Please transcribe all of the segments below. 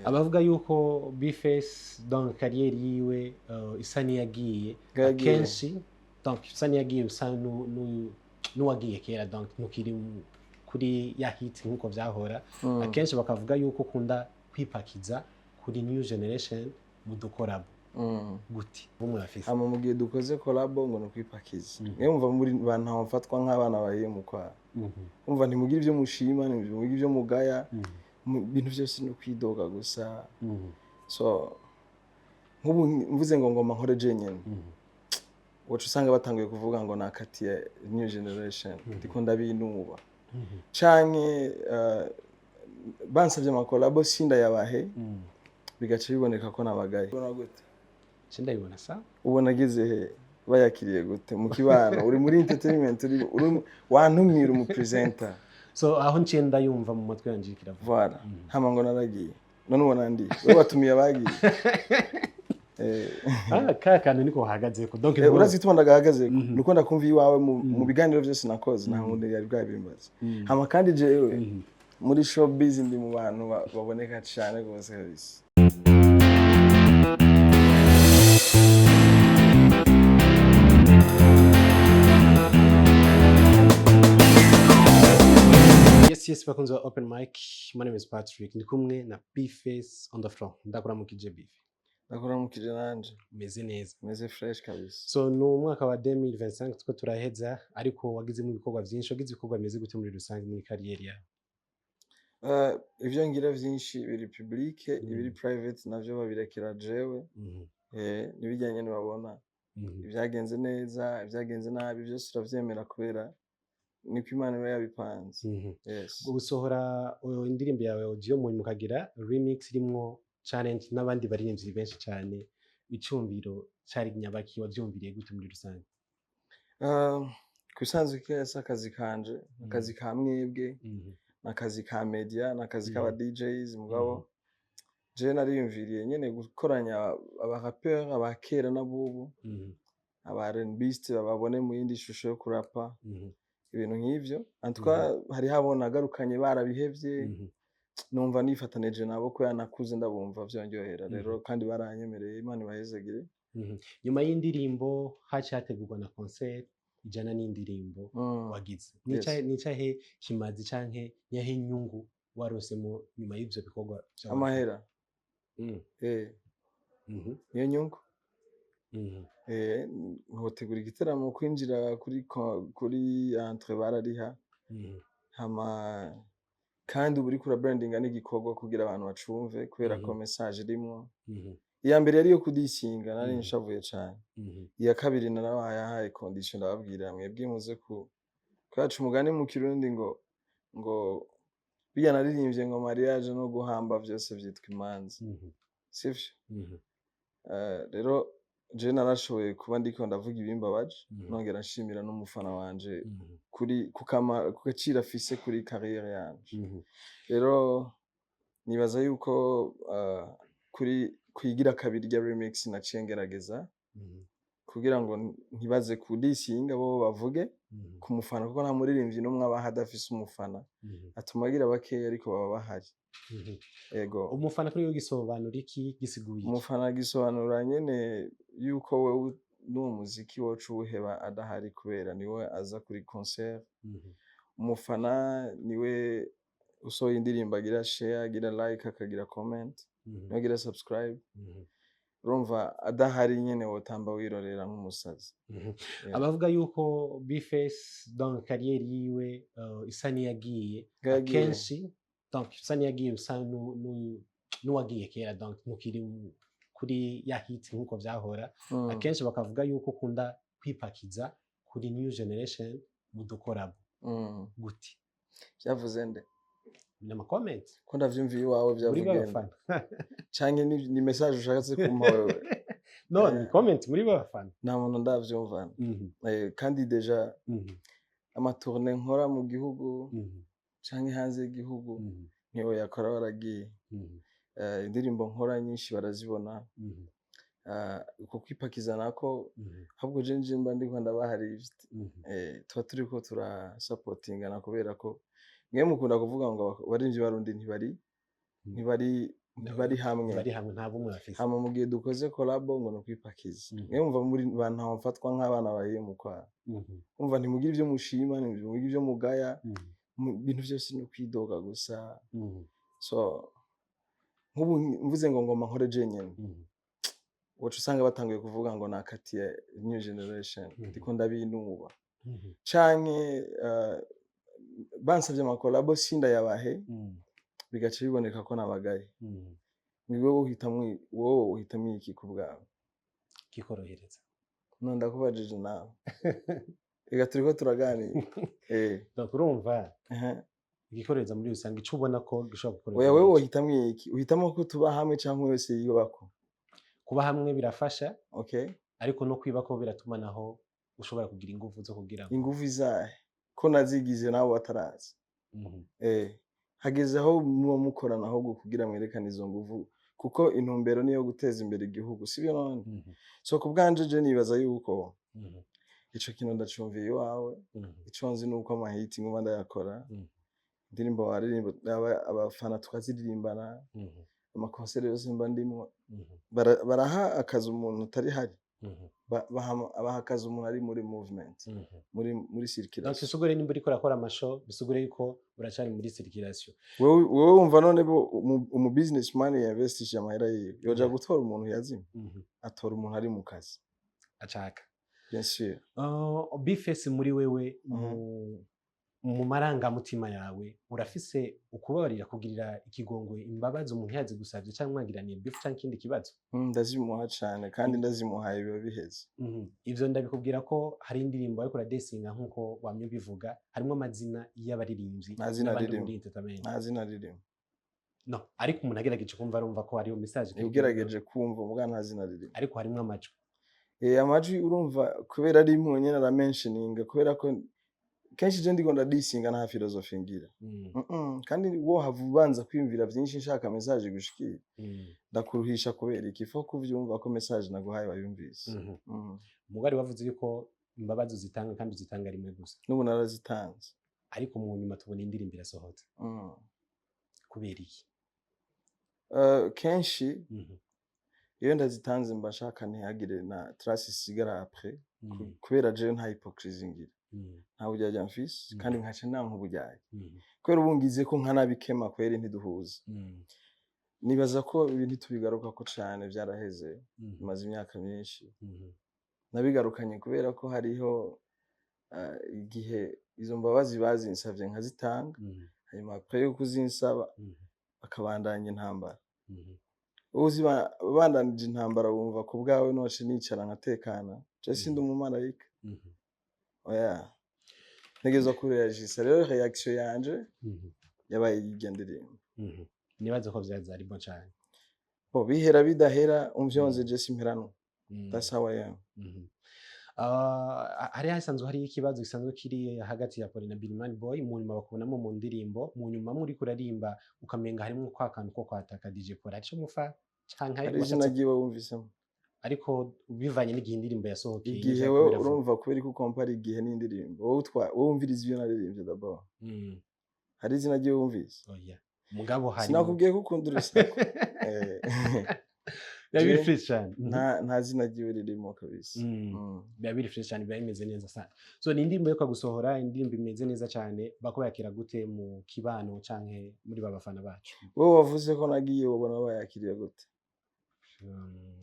Abavuga yuko B-Face donc carrière yiwe isa niyagiye Yagiye. akenshi, donc isa niyagiye, usa n'uwagiye kera, donc ntukiri kuri ya hit nk'uko vyahora. Akenshi bakavuga yuko ukunda kwipakiza kuri new generation mu dukorabo. Gute bumwe bafise? Hama mu gihe dukoze collabo ngo ni ukwipakiza, niyo mumva muri bantu mfatwa nk'abana bahiye mu kwaha. Umva, ntimugira ibyo mushima, ntimugira ibyo mugaya, ibintu byose ni ukwidoga gusa. So nk'ubu mvuze ngo ngoma nkore jenyine, waca usanga batanguye kuvuga ngo nakatiye new generation, ndiko ndabinuba, canke bansavye amakolabo sindayabahe, bigaca biboneka ko nabagaye. Ubona gute? Ce ndabibona sa. Ubona ageze he? Bayakiriye gute mu kibano? Uri muri entertainment, uri wantumira umu presenter. So aho nciye ndayumva mu matwi yanje iriko iravuga. Voilà. Hama ngo naragiye, none ubona ndi wowe watumiye abagiye. Ah, ka kantu niko hahagazeko donc. Urazi ituma ndagahagaze? Nuko ndakumva iwawe mu biganiro byose nakoze, nta wundi yari bwabimbaze. Hama kandi jewe muri showbiz ndi mu bantu baboneka cyane rwose kabisa. Yes, bakunzi ba Open Mic, my name is Patrick, ndi kumwe na B-Face on the floor. Ndakuramukije, B. Ndakuramukije nanje. Meze neza? Meze fresh kabisa. So ni umwaka wa 2025 two turaheza, ariko wagizemo ibikorwa byinshi. Wagize ibikorwa bimeze gute muri rusange muri carrière yawe? Ivyo ngira vyinshi biri public, ibiri private navyo babirekera jewe. Nibijyanye ntibabona ibyagenze neza, ibyagenze nabi, byose uravyemera kubera niko Imana iba yabipanze. Yes. Gusohora indirimbo yawe audio, mu mukagira remix irimwo challenge n'abandi baririmbyi benshi cyane, icumbiro cari nyabaki? Wavyumviriye gute muri rusange? Ku bisanzwe kese akazi kanje, akazi ka mwebwe, n'akazi ka media, n'akazi k'aba DJs, mugabo je nariyumviriye nyene gukoranya aba rappeur aba kera n'abubu, aba R&Biste bababone mu yindi shusho yo kurapa, ibintu nk'ivyo. En tout cas hariho abo nagarukanye barabihevye, numva nifatanije nabo kubera nakuze ndabumva, vyongerera rero, kandi baranyemereye. Imana ibahezagire. Nyuma y'indirimbo haciye hategurwa na concert ijana n'indirimbo wagize. Nicahe kimazi canke nyahe inyungu warosemo nyuma y'ivyo bikorwa vyawe? Amahera. Niyo nyungu. Nkotegura igiteramo, kwinjira kuri entrée barariha. Hama kandi uba uriko urabrandinga n'igikorwa kugira abantu bacumve, kubera ko message irimwo. Iya mbere yari iyo kudisinga, nari nshavuye cane. Iya kabiri narabahaye condition, ndababwira: mwebwe muze ku kwaca umugani mu Kirundi ngo biya naririmbye ngo mariage no guhamba vyose vyitwa imanza, sivyo? Rero je narashoboye kuba ndiko ndavuga ibimbabaje, nongera nshimira n'umufana wanje kuri ku gaciro afise kuri carrière yanje. Rero nibaza yuko kuri kwigira kabiri rya remix naciye ngerageza kugira ngo ntibaze kudisinga, bo bavuge ku mufana, kuko nta muririmbyi n'umwe abaho adafise umufana. Atuma agira bakeya, ariko baba bahari. Ego. Umufana kuri we gisobanura iki? Gisiguye iki? Umufana gisobanura nyene yuko wewe n'uwo muziki woca uwuheba adahari, kubera niwe aza kuri concert. Umufana niwe usohoye indirimbo agira share, agira like, akagira comment, niwe agira subscribe. Urumva adahari nyene wotamba wirorera nk'umusazi. Yeah. Abavuga yuko B-Face donc carrière yiwe isa niyagiye Yagiye. akenshi, donc isa niyagiye, usa n'uwagiye kera, donc ntukiri kuri ya hit nk'uko vyahora. Akenshi bakavuga yuko ukunda kwipakiza kuri new generation mu dukorabo. Gute? Vyavuze nde? Ni ama comment. Ko ndavyumviye iwawe, muri vyavuge nde? b'abafana. Canke ni message ushatse kumpa wewe? No, ni comment muri b'abafana. Nta muntu ndavyumvana. Kandi déjà ama tournées nkora mu gihugu canke hanze y'igihugu, ntiwoyakora waragiye. Indirimbo nkora nyinshi barazibona. Uko kwipakiza nako, ahubwo je nje mba ndiko ndabaha lift. Tuba turiko turasapotingana, kubera ko mwe mukunda kuvuga ngo abaririmbyi b'Abarundi ntibari Ntibari hamwe. Bari hamwe, nta bumwe bafise. Hama mu gihe dukoze collabo ngo ni ukwipakiza. Niyo mva muri bantu mfatwa nk'abana bahiye mu kwaha. Umva, ntimugira ivyo mushima, ntimugira ivyo mugaya, ibintu vyose ni ukwidoga gusa. So nk'ubu mvuze ngo ngoma nkore jenyene, woca usanga batanguye kuvuga ngo nakatiye new generation, ndiko ndabinuba, canke bansavye ama collabo sindayabahe, bigaca biboneka ko nabagaye. Ni wowe uhitamwo, wowe uhitamwo iki ku bwawe? Kikorohereza. No ndakubajije nawe, reka turiko turaganira. Donc urumva, igikorohereza muri rusange, ico ubona ko gishobora Oya, gukorohereza wewe benshi. wohitamwo iki? Uhitamwo ko tuba hamwe canke wese yiyubako? Kuba hamwe birafasha, ariko no kwiba ko biratuma naho ushobora kugira ingufu zo kugira ngo Ingufu izahe ko nazigize nabo batarazi? Hageze aho muba mukorana ahubwo kugira mwerekane izo nguvu, kuko intumbero niyo guteza imbere igihugu, sibyo none? So ku bwanje je nibaza yuko ico kintu ndacumviye iwawe. Ico nzi nuko ama hit nguma ndayakora, indirimbo waririmba abafana tukaziririmbana, ama concert yose mba ndimwo. Baraha akazi umuntu utari hari. Baha akazi umuntu ari muri movement, muri Donc circulation. Bisigure nimba uriko urakora ama show, bisigure yuko uracari muri circulation. Wewe wumva none bo umu businessman yinvestishije amahera yiwe yoja gutora umuntu yazimye? Atora umuntu ari mu kazi. Acaka. Bien sûr. B-Face, muri wewe, mu marangamutima yawe, urafise ukubabarira, kugirira ikigongwe, imbabazi umuntu yazigusavye canke mwagiraniye beef canke ikindi kibazo? Ndazimuha cane, kandi ndazimuhaye biba biheze. Ivyo ndabikubwira ko hari indirimbo ariko uradesinga, nkuko wamye ubivuga, harimwo amazina y'abaririmbyi Nta zina n'abandi ririmo. muri entertainment. Nta zina ririmo. No, ariko umuntu agerageje kumva arumva ko hariyo message. Ugerageje kumva muga nta zina ririmo. Ariko harimwo amajwi. Amajwi urumva kubera ari nyene aramentioninga, kubera ko kenshi je ndiko ndadisinga nta philosophie ngira. Kandi wohava ubanza kwiyumvira vyinshi nshaka message gushikira, ndakuruhisha. Kubera iki? Faut kuvyumva ko message naguhaye wayumvise. Mugari wavuze yuko imbabazi uzitanga, kandi uzitanga rimwe gusa. N'ubu narazitanze. Ariko mu nyuma tubona indirimbo irasohotse. Kubera iki? Kenshi iyo ndazitanze mba nshaka ntihagire na trace isigara après, kubera jewe nta hypocrisie ngira, nta buryarya mfise, kandi nkaca nanka uburyarya, kubera ubu ngize ko nkanabikema kweri ntiduhuza. Nibaza ko ibi ntitubigarukako cane, vyaraheze, bimaze imyaka myinshi. Nabigarukanye kubera ko hariho igihe izo mbabazi bazinsavye nkazitanga, hanyuma après yo kuzinsaba bakabandanya intambara. Uzi bandanije intambara, wumva ku bwawe noce nicara nkatekana? Je sindi umumarayika. Oya, ntegerezwa kureagisa. Rero reaction yanje yabaye irya ndirimbo. Nibaze ko vyaza ari bon cane. Bo bihera bidahera, umvyonze je simperanwa. That's how I am. Ah, hari hasanzwe hari ikibazo gisanzwe kiri hagati ya Paul na Bilman Boy, mu nyuma bakubonamo mu ndirimbo, mu nyuma muri kurarimba ukamenga harimo kwa kantu ko kwataka DJ Paul, arico mufa canke Hari izina ryiwe wumvisemo? Ariko bivanye n'igihe indirimbo yasohokeye Igihe n'ivyo we yariko biravuga. Urumva, kubera ko ukompara igihe n'indirimbo, wowe wowe wumviriza ivyo naririmbye d'abord. Hari izina ryiwe wumvise? Oya, mugabo hari Sinakubwiye ko ukunda urusaku. Biba biri Je- fresh cyane. Nta zina ryiwe ririmo kabisa. Biba biri fresh cyane, biba bimeze neza sana. So ni indirimbo yo gusohora, indirimbo imeze neza cyane, bako yakira gute mu kibano canke muri ba bafana bacu? Wowe wavuze ko nagiye, ubona bayakiriye gute?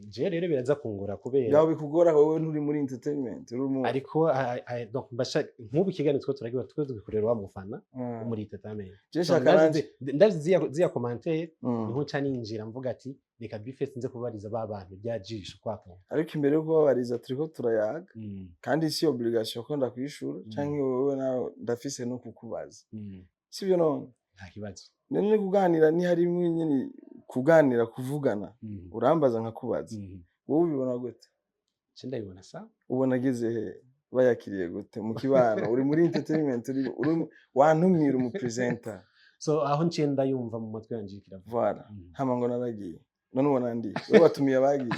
Je rero biraza kungora kubera Byaba bikugora, wowe nturi muri entertainment, uri mu Ariko donc mbasha nk'ubu ikiganiro two turagiba twe tugikorera wa mufana wo muri entertainment. Je So, shaka nanje ndazi ziya commentaire, niho nca ninjira mvuga ati reka B-Face nze kubariza ba bantu rya jisho kwako. Ariko imbere yo kubabariza turiko turayaga, kandi si obligation ko ndakwishura, canke wowe nawe ndafise no kukubaza, sibyo none? Nta kibazo. None kuganira ni harimwo nyene kuganira, kuvugana. Urambaza nkakubaza. Wowe ubibona gute? Ce ndabibona sawa. Ubona ageze he? Bayakiriye gute mu kibano? Uri muri entertainment, uri wantumira umu presenter. So aho nciye ndayumva mu matwi yanje iriko iravuga. Voilà. Hama ngo naragiye, none ubona ndi wowe watumiye abagiye.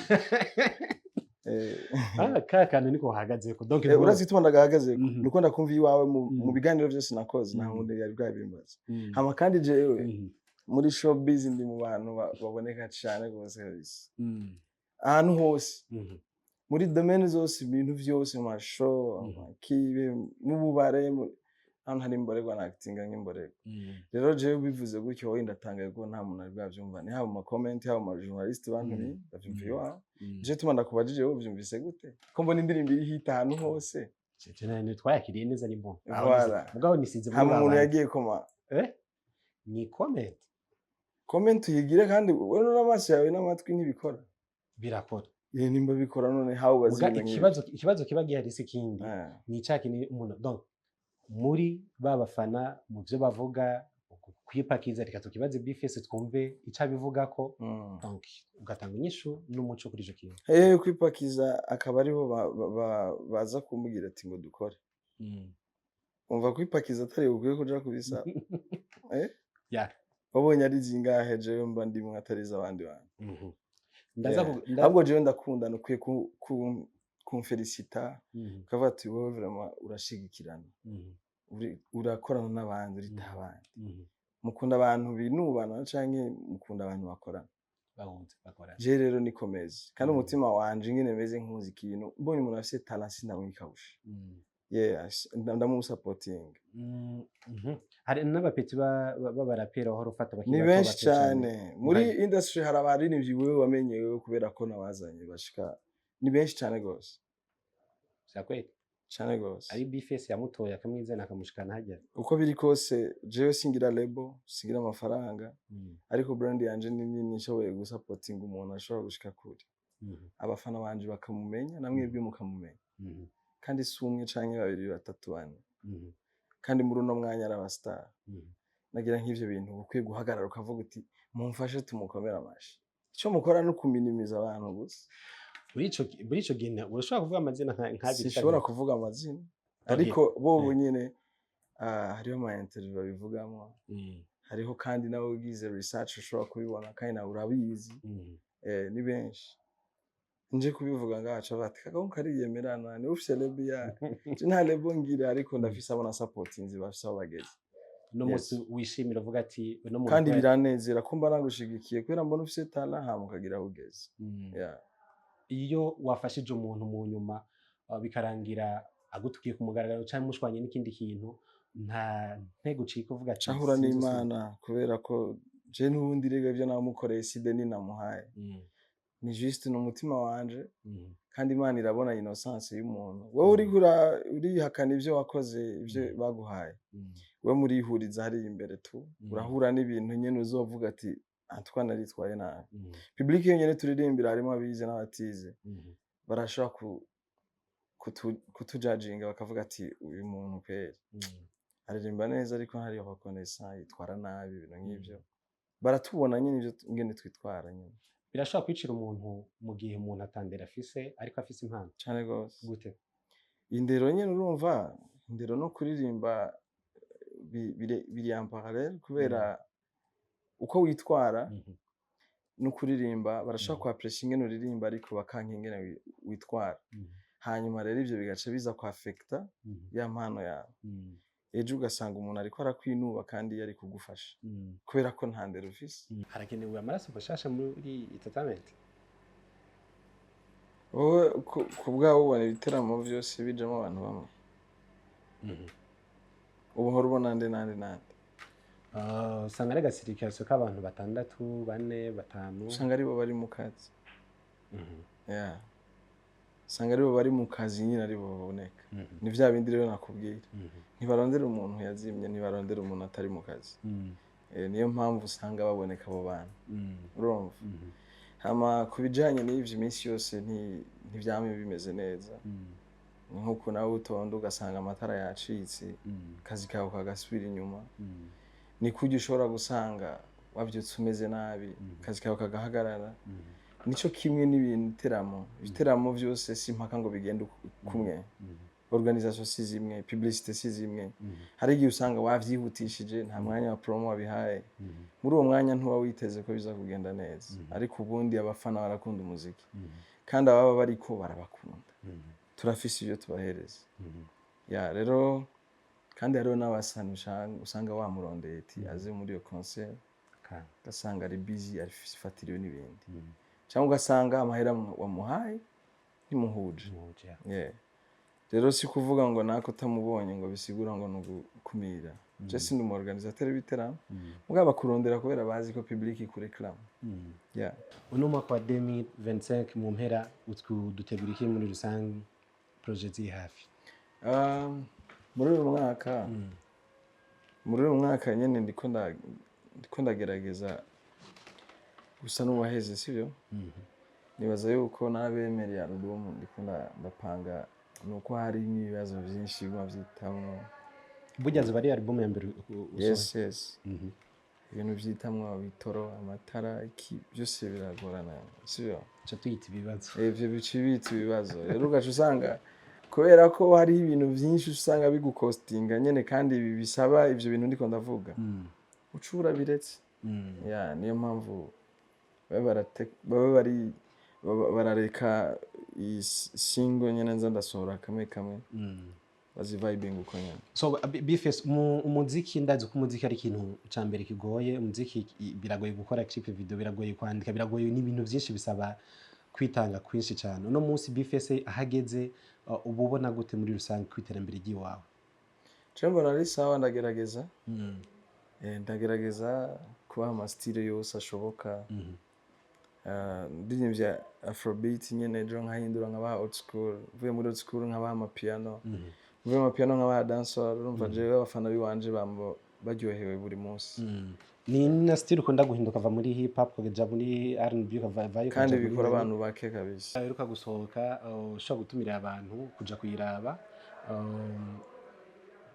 Ah, ka kantu niko hahagazeko donc Urazi ituma ndagahagaze? Nuko ndakumva iwawe mu biganiro byose nakoze, nta wundi yari bwabimbaza. Hama kandi jewe Muri showbiz ndi mu bantu baboneka cane gose kabisa, ahantu hose, muri domaine zose, ibintu vyose, mu mashow, amakibe, mu bubare, ahantu hari imborerwa na actinga nk'imborerwa. Rero jewe bivuze gutyo, wowe ndatangaye ko nta muntu ari bwavyumva, ni haba mu ma comment, haba mu ma journaliste bantumiye, ndavyumva iwawe. Nico gituma ndakubajije: wowe uvyumvise gute, ko mbona indirimbo iri hit ahantu hose? Twayakiriye neza, ni bon. Voilà. Mugabo nisize muri Hama ba umuntu bandi. yagiye koma. Ni comment. Comment uyigire, kandi wowe n'amaso yawe n'amatwi ntibikora. Birakora. Eh, nimba bikora, none how ubaza Muga ibintu nk'ibyo? Ikibazo kiba gihari si ikindi, ni ca kintu umuntu, donc muri ba bafana, mu byo bavuga kwipakiza. Reka tukibaze B-Face, twumve ico abivugako. Donc ugatanga inyishu n'umuco kuri ico kintu. Kwipakiza akaba aribo baza kumbwira ati ngo dukore. Umva, kwipakiza atari ukwiye kuja kubisaba, eh? Yeah. Wabonye ari zingahe jewe mba ndimwe atari iz'abandi bantu? Ndaza Ahubwo jewe ndakundana, ukwiye kumfelicita, ukavuga ati: "Wowe vraiment urashigikirana, urakorana n'abandi, uritaha abandi." Mukunda abantu binubana canke mukunda abantu bakorana? Bahuze, bakorana. Je rero nikomeze, kandi umutima wanje ingene meze, nkuzi ikintu, mbonye umuntu afise talent sindamwikawusha. Yeah, ndamusapotinga. Hari n'abapeti b'abaraperi wahora ufata bakiri Ni bato, benshi bato cane muri Right. industry. Hari abaririmbyi wewe wamenye wewe kubera ko nabazanye, bashika, ni benshi cane gose. Vya kweli? Cane gose. Ari B-Face yamutoye, akamwizana, akamushikana hajya? Uko biri kose, jewe singira label, singira amafaranga, ariko brand yanje ni nini, ishoboye gusapotinga umuntu ashobora gushika kure, abafana banje bakamumenya, namwebwe mukamumenya. Kandi si umwe canke babiri, batatu, bane. Kandi muri uno mwanya ari abastar. Nagira nk'ivyo bintu ukwiye guhagarara ukavuga uti: "Mumfashe tumukomere amashi." Ico mukora no kuminimiza abantu gusa. Muri ico gihe urashobora kuvuga amazina nk'abiri? Sinshobora Canke kuvuga amazina, ariko bo nyene, hariho ama interview babivugamo. Hariho kandi nawe ugize research ushobora kubibona, kandi nawe urabizi. Ni benshi. Nje kubivuga ngaca bati: "Kagabo kariyemerana, niwe ufise label ya." Je nta label ngira, ariko ndafise abo na supportinzi bafise aho bageze. Uno munsi wishimira uvuga ati uno muntu Kandi biranezera ko mba nagushigikiye kubera mbona ufise talent, hama ukagira aho ugeze. Yeah. Iyo wafashije umuntu, mu nyuma bikarangira agutukiye ku mugaragaro cyangwa mushwanye n'ikindi kintu, nta ntego ucika uvuga ati Cahura "Sinzosubira"? n'Imana, kubera ko je n'ubundi rega ivyo namukoreye si deni namuhaye, ni juste ni umutima wanje. Kandi Imana irabona innocence y'umuntu. Wowe uriko urihakana ivyo wakoze, ivyo baguhaye, we murihuriza hariya imbere tu. Urahura n'ibintu nyene uzovuga ati: "Antoine naritwaye nabi." Public yonyene turirimbira harimo abize n'abatize. Barashobora kutujajinga, bakavuga ati: "Uyu muntu kweri aririmba neza, ariko ntari reconnaissant, yitwara nabi." Ibintu nk'ivyo baratubona nyene, ivyo ingene twitwara nyene. Birashobora kwicira umuntu mu gihe umuntu atandera afise, ariko afise impano? Cane gose. Gute? Indero nyene, urumva, indero no kuririmba biri en parallèle, kubera uko witwara no kuririmba, barashobora kuapprécier ingene uririmba, ariko bakanka ingene witwara. Hanyuma rero ivyo bigaca biza kuaffecta ya mpano yawe. Ejo ugasanga umuntu ariko arakwinuba kandi yari kugufasha, kubera ko nta ndero ufise. Harakenewe amaraso mashasha muri entertainment. Wowe ku bwawe ubona ibiteramo vyose bijamo abantu bamwe? Ubu uhora ubona nde nande nande? Usanga ari agasirikasiyo k'abantu batandatu, bane, batanu. Usanga aribo bari mu kazi. Yeah. Usanga aribo bari mu kazi nyine, aribo baboneka. Ni vya bindi rero nakubwira, ntibarondera umuntu yazimye, ntibarondera umuntu atari mu kazi. Niyo mpamvu usanga baboneka abo bantu. Urumva, hama ku bijanye n'ivyo, iminsi yose ntivyamye bimeze neza. Ni nk'uko nawe utonda ugasanga amatara yacitse, akazi kawe kagasubira inyuma. Ni kurya ushobora gusanga wavyutse umeze nabi, akazi kawe kagahagarara. Nico kimwe n'ibintu biteramo. Ibiteramo vyose si impaka ngo bigende kumwe. Organisation si zimwe, publicité si zimwe. Hari igihe usanga wavyihutishije, nta mwanya wa promo wabihaye. Muri uwo mwanya ntuba witeze ko biza kugenda neza, ariko ubundi abafana barakunda umuziki, kandi ababa bariko barabakunda, turafise ivyo tubahereza. Ya, rero kandi hariho n'abasani usanga wamurondeye ati aze muri iyo concert. Ugasanga ari busy, arifatiriwe n'ibindi, cyangwa ugasanga amahera wamuhaye ntimuhuje. Muhuje, yeah. Yeah. Rero si kuvuga ngo nako utamubonye ngo bisigura ngo ni ugukumira. Je sindi umu organisateur w'ibiteramo, mugabo bakurondera kubera bazi ko public ikureklama. Yeah. Uno mwaka wa 2025 mu mpera dutegura iki muri rusange, projet ziri hafi? Muri uyu mwaka nyene ndiko ndagerageza gusa n'uwaheze, sibyo? Nibaza yuko narabemereye album, ndiko ndapanga, nuko hari n'ibibazo vyinshi biguma vyitamwo. Burya ziba ari album ya mbere usohoye? Yes. Ibintu vyitamwo, bitoro, amatara, iki, byose biragorana, sibyo? Ca tuyita ibibazo. Ivyo bica bita ibibazo. Rero ugaca usanga kubera ko hariho ibintu vyinshi usanga bigukostinga nyene, kandi ibi bisaba ivyo bintu ndiko ndavuga, uca urabiretse. Ya, niyo mpamvu babe bari barareka iyi single nyene nza ndasohora kamwe kamwe, bazivibing uko nyene. So B-Face, umuziki, ndazi ko umuziki ari ikintu ca mbere kigoye. Umuziki biragoye gukora clip video, biragoye kwandika, biragoye n'ibintu byinshi, bisaba kwitanga kwinshi cyane. Uno munsi B-Face ahageze, uba ubona gute muri rusange ku iterambere ry'iwawe? Je mbona ari sawa, ndagerageza. Ndagerageza kubaha ama style yose ashoboka. Ndirimbye afrobeat nyene, ejo nkahindura nkabaha old school, mvuye muri old school nkabaha amapiano, mvuye mu mapiano nkabaha dancehall. Urumva jewe abafana biwanje bamba baryohewe buri munsi. Ni na style ukunda guhinduka, ukava muri hip hop ukaja muri R&B, ukavayo kandi ukaja muri bikora reggae. Abantu bake kabisa. Aheruka gusohoka, ushobora gutumira abantu kuja kuyiraba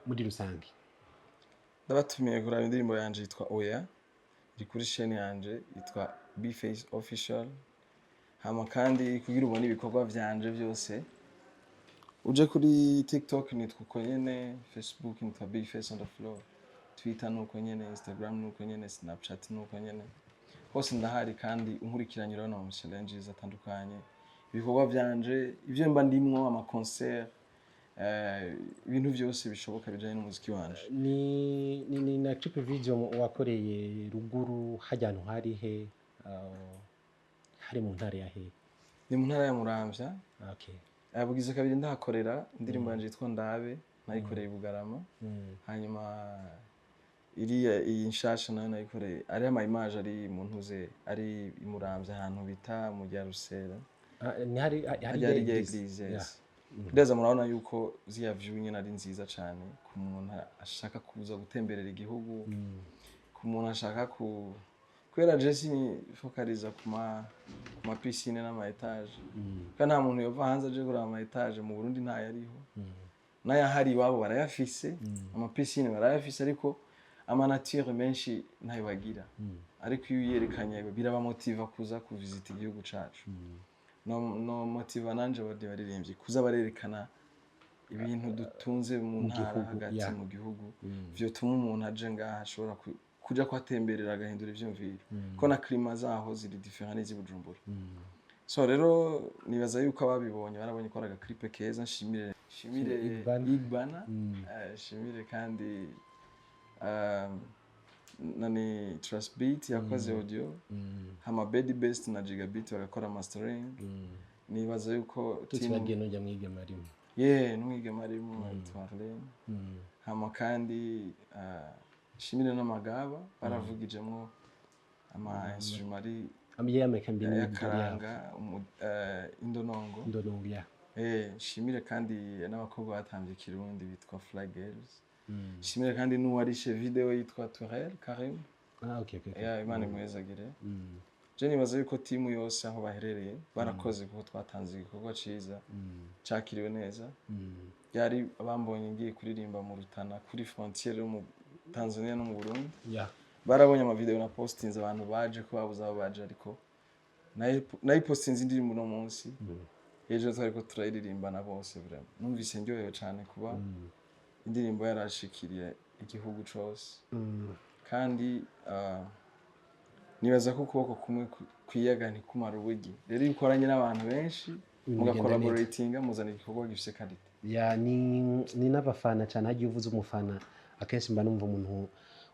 muri rusange? Ndabatumiye kuraba indirimbo yanje yitwa Oya, iri kuri chaîne yanje yitwa Bface Official. Hama kandi kugira ubone ibikorwa vyanje byose, uje kuri TikTok nitwa uko nyene, Facebook nitwa Bface on the floor, Twitter nuko nyene, Instagram nuko nyene, Snapchat nuko nyene, hose ndahari. Kandi unkurikiranye urabona mu challenges atandukanye, ibikorwa vyanje, ivyo mba ndimwo, ama concert, ibintu vyose bishoboka bijanye n'umuziki wanje. Ni na clip video wakoreye ruguru hajya ahantu hari he, hari mu ntara ya he? Ni mu ntara ya Muramvya. Bugize kabiri ndahakorera indirimbo yanje yitwa Ndabe, nayikoreye i Bugarama. Hanyuma iriya iyi nshasha nayo nayikoreye, ariyo ama image ari mu ntuze, ari i Muramvya, ahantu bita mu rya Rusera. Ah, ni hari hajya hari rya rya église. église, yes. Ndeza murabona yuko ziriya view nyene ari nziza cane ku muntu ashaka kuza gutemberera igihugu, ku muntu ashaka ku, kubera je sinifokaliza ku ma piscine n'ama étage, kuko nta muntu yova hanze aje kuraba ama étage mu Burundi, ntayariho. N'ayahari iwabo barayafise, ama piscine barayafise, ariko ama nature menshi ntayo bagira. Ariko iyo uyerekanye birabamotiva kuza kuvisita igihugu cacu. No motiva nanje abandi baririmbyi kuza barerekana ibintu dutunze mu ntara gihugu, hagati mu gihugu, vyotuma umuntu aje ngaha ashobora kuja kuhatemberera agahindura ivyumviro, ko na climat zaho ziri différent n'iz'i Bujumbura. So rero nibaza yuko ababibonye barabonye ko ari aga clip keza. Nshimire Igbana. Igbana. Nshimire kandi nani, Trust Beat yakoze audio, hama Bedi Best na Gigabit bagakora mastering. Nibaza yuko Tutibagiye n'ujya mwigema arimo. Yeah, n'umwigeme arimo yitwa Arlene. Hama kandi nshimire n'amagaba baravugijemwo ama instrument ari y'amakambini y'akaranga, indonongo. Indonongo, ya. Nshimire kandi n'abakobwa batambye ikirundi bitwa Fly Girls. Nshimire kandi n'uwarishe video yitwa Tourelle Karim. Ah, okay. Yeah, Imana imuhezagire. Je nibaza yuko timu yose aho baherereye barakoze, kuko twatanze igikorwa ciza cakiriwe neza. Byari bambonye ngiye kuririmba mu Rutana, kuri frontière yo mu Tanzania no mu Burundi. Barabonye ama video na postinze, abantu baje ko babuze aho baje, ariko nayipostinze indirimbo uno munsi, ejo twariko turayiririmbana bose. Vraiment numvise ndyohewe cane kuba indirimbo yarashikiriye igihugu cose. Kandi nibaza ko ukuboko kumwe kwiyaga ntikumara ubugi. Rero iyo ukoranye n'abantu benshi, Ibintu bigenda neza. mugakolaboratinga, muzana igikorwa gifise qualité. Ya, ni n'abafana cyane. Hagiye uvuze umufana, akenshi mba numva umuntu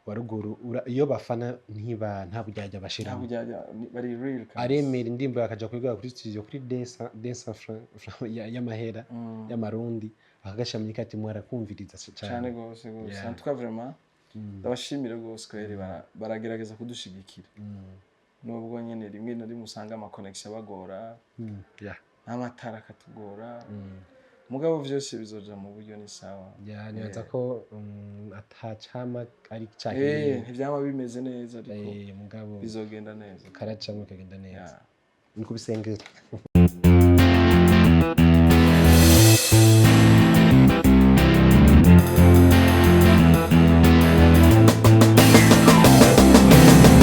Wa ruguru iyo bafana ntiba nta buryarya bashiramo. Ntabwo bari real kabisa. Aremera indirimbo akaja kuyigura kuri studio kuri 200 francs y'amahera y'amarundi, akagashyira muri kati mwarakumviriza cyane cyane. Gose gose. En tout cas, vraiment, ndabashimira gose kweri, baragerageza kudushigikira, nubwo nyene rimwe na rimwe usanga ama connexion abagora, n'amatara akatugora, mugabo vyose bizoja mu buryo, ni sawa. Yeah, nibaza ko atacama ari cyahiye. Ntivyama bimeze neza, ariko Mugabo bizogenda neza. Karacamwe kagenda neza. Yeah. Ni kubisengera.